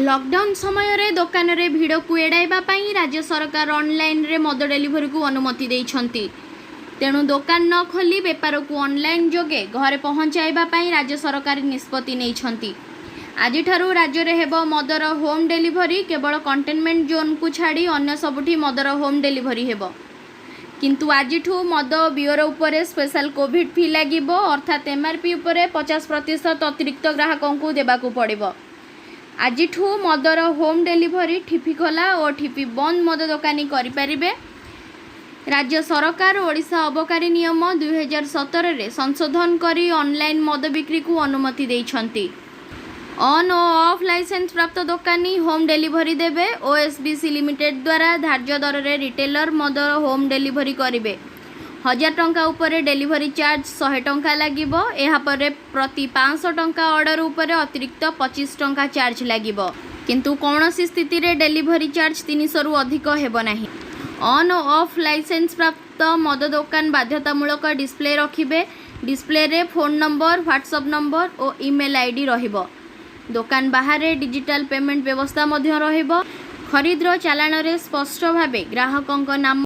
Lockdown ସମୟରେ ଦୋକାନରେ ଭିଡ଼କୁ ଏଡ଼ାଇବା ପାଇଁ ରାଜ୍ୟ ସରକାର ଅନଲାଇନରେ ମଦ ଡେଲିଭରିକୁ ଅନୁମତି ଦେଇଛନ୍ତି। ତେଣୁ ଦୋକାନ ନ ଖୋଲି ବେପାରକୁ ଅନଲାଇନ ଯୋଗେ ଘରେ ପହଞ୍ଚାଇବା ପାଇଁ ରାଜ୍ୟ ସରକାର ନିଷ୍ପତ୍ତି ନେଇଛନ୍ତି। ଆଜିଠାରୁ ରାଜ୍ୟରେ ହେବ ମଦର ହୋମ୍ ଡେଲିଭରି। କେବଳ କଣ୍ଟେନମେଣ୍ଟ ଜୋନକୁ ଛାଡ଼ି ଅନ୍ୟ ସବୁଠି ମଦର ହୋମ୍ ଡେଲିଭରି ହେବ। କିନ୍ତୁ ଆଜିଠୁ ମଦ ଓ ବିୟର ଉପରେ ସ୍ପେଶାଲ କୋଭିଡ ଫି ଲାଗିବ। ଅର୍ଥାତ୍ ଏମଆରପି ଉପରେ 50% ଅତିରିକ୍ତ ଗ୍ରାହକଙ୍କୁ ଦେବାକୁ ପଡ଼ିବ। ଆଜିଠୁ ମଦର ହୋମ୍ ଡେଲିଭରି ଠିପି ଖୋଲା ଓ ଠିପି ବନ୍ଦ ମଦ ଦୋକାନୀ କରିପାରିବେ। ରାଜ୍ୟ ସରକାର ଓଡ଼ିଶା ଅବକାରୀ ନିୟମ, 2017ରେ ସଂଶୋଧନ କରି ଅନଲାଇନ ମଦ ବିକ୍ରିକୁ ଅନୁମତି ଦେଇଛନ୍ତି। ଅନ୍ ଓ ଅଫ୍ ଲାଇସେନ୍ସ ପ୍ରାପ୍ତ ଦୋକାନୀ ହୋମ୍ ଡେଲିଭରି ଦେବେ। ଓଏସବିସି ଲିମିଟେଡ୍ ଦ୍ୱାରା ଧାର୍ଯ୍ୟ ଦରରେ ରିଟେଲର ମଦ ହୋମ୍ ଡେଲିଭରି କରିବେ। 1000 ଟଙ୍କା ଉପରେ ଡେଲିଭରି ଚାର୍ଜ 100 ଟଙ୍କା ଲାଗିବ। ଏହାପରେ ପ୍ରତି 500 ଟଙ୍କା ଅର୍ଡର ଉପରେ ଅତିରିକ୍ତ 25 ଟଙ୍କା ଚାର୍ଜ ଲାଗିବ। କିନ୍ତୁ କୌଣସି ସ୍ଥିତିରେ ଡେଲିଭରି ଚାର୍ଜ 300ରୁ ଅଧିକ ହେବ ନାହିଁ। ଅନ୍ ଓ ଅଫ୍ ଲାଇସେନ୍ସ ପ୍ରାପ୍ତ ମଦ ଦୋକାନ ବାଧ୍ୟତାମୂଳକ ଡିସପ୍ଲେ ରଖିବେ। ଡିସପ୍ଲେରେ ଫୋନ୍ ନମ୍ବର, ହ୍ୱାଟ୍ସଆପ୍ ନମ୍ବର ଓ ଇମେଲ୍ ଆଇଡି ରହିବ। ଦୋକାନ ବାହାରେ ଡିଜିଟାଲ ପେମେଣ୍ଟ ବ୍ୟବସ୍ଥା ମଧ୍ୟ ରହିବ। ଖରିଦର ଚାଲାଣରେ ସ୍ପଷ୍ଟ ଭାବେ ଗ୍ରାହକଙ୍କ ନାମ